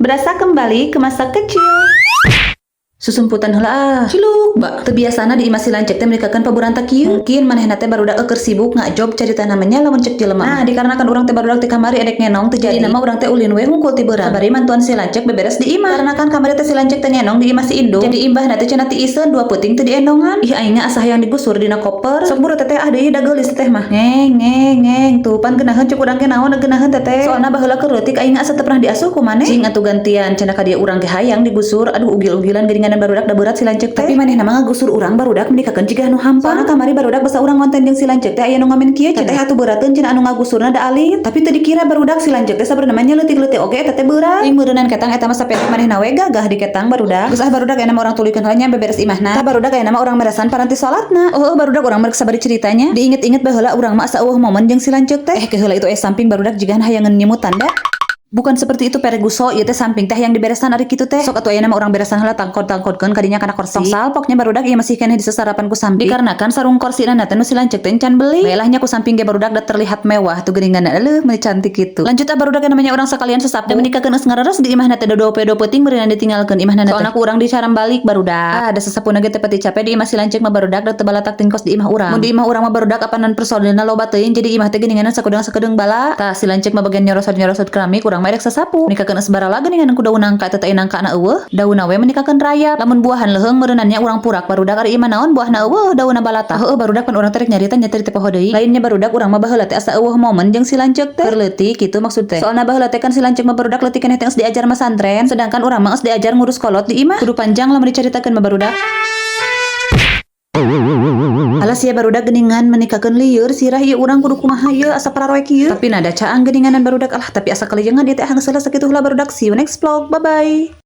Berasa kembali ke masa kecil. Susumputan heula ah. Ciluk, ba. Teu biasana di imah si lanceuk teh meunikakeun paburantak kieu. Mungkin manehna teh barudak keur sibuk ngajob carita namanya lamun cek jelema. Nah, dikarenakan urang teh barudak teh kamari edek ngenong teu jadi nama urang teh ulin we hungkul ti beurang. Sabari mantuan si lanceuk beberes di imah. Karena kan kamari teh si lanceuk teh ngenong di imah si indung. Jadi imbahna teh cenah tiiseun 2 peuting teu diendongan. Ih, aing asa hayang digusur dina koper. Sok buru, Teteh, ah deui da geulis Teteh mah. Ngeng ngeng ngeng, tuh pan geunaheun, cek urang ge naon geunaheun, Teteh. Soalna baheula keur leutik aing asa teu pernah diasuh ku maneh. Cing atuh gantian cenah ka dieu, urang ge hayang digusur. Aduh, ugil-ugilan geuningan barudak, da berat si lanceuk teh. Tapi manehna mah ngagusur urang, barudak, meunikakeun jiga nu hampang. Soalna kamari, barudak, basa urang ngonten jeung si lanceuk teh aya nu ngamen kieu, "Teteh atuh beurateun," cenah, "anu ngagusurna da alit." Tapi teu dikira, barudak, si lanceuk teh sabenerna mah leutik-leutik oge eta teh berat. Ting meureunnan ketang eta mah sapelek manehna we gagah di ketang, barudak. Geus ah, barudak, aya mah urang tuluykeun heula nya beberes imahna. Tah, barudak, aya mah urang meresan paranti salatna. Oh, barudak, urang merek sabari ceritanya. Diinget-inget baheula urang mah asa euweuh momen jeung si lanceuk teh. Eh, keheula itu samping, barudak, jiga hayangeun nyemutan da. Bukan seperti itu, Pereguso, ieu teh samping teh yang diberesan ari kitu teh. Sok atuh ayeuna mah urang beresan heula, tangkod-tangkodkeun kadinya kana korsi. Tong salpoknya, barudak, ieu masih keneh disesarapan ku samping. Dikarenakan sarung korsina teh nu si lanceuk teh encan beli. Bae nya ku samping ge, barudak, da terlihat mewah tuh geuningan, leuh meuni cantik kitu. Lanjut ah, barudak, namanya urang sekalian sesapu. Da meunikakeun geus ngareres di imahna teh 2 peuting meureunna ditinggalkeun imahna teh. Soalna ku urang dicaram balik, barudak. Ah, da sesapuna ge teu pati capek di imah si lanceuk mah, barudak, da teu balatak tingkos di imah urang. Mun di imah urang mah, barudak, apanan personilna loba teuing, jadi imah teh geuningan sakudeung-sakedeung bala. Tah, si lanceuk mah bagian nyorosot-nyorosot keramik, urang mah rek sasapu. Meunikakeun geus barala geuningan ku daun nangka eta teh, nangka na euweuh, daunna we meunikakeun rayap. Lamun buahan leuheung meureunnan nya urang purak, barudak, ari imah naon buahna euweuh, daunna balata. Heueuh, barudak, pan urang teh rek nyarita nya teh teu poho deui. Lainnya, barudak, urang mah baheula teh asa euweuh momen jeung si lanceuk teh. Keur leutik kitu maksud teh. Soalna baheula teh kan si lanceuk mah, barudak, leutik keneh teh geus diajar masantren, sedangkan urang mah geus diajar ngurus kolot di imah. Kudu panjang lamun dicaritakeun mah, barudak. Alah sia, barudak, geuningan meunikakeun lieur sirah ieu urang kudu kumaha ieu, asa pararoek ieu. Tapi nada caang geuninganan, barudak, alah, tapi asa kalijengan ieu teh. Ah, geus sakitu heula, barudak. See you next vlog. Bye bye.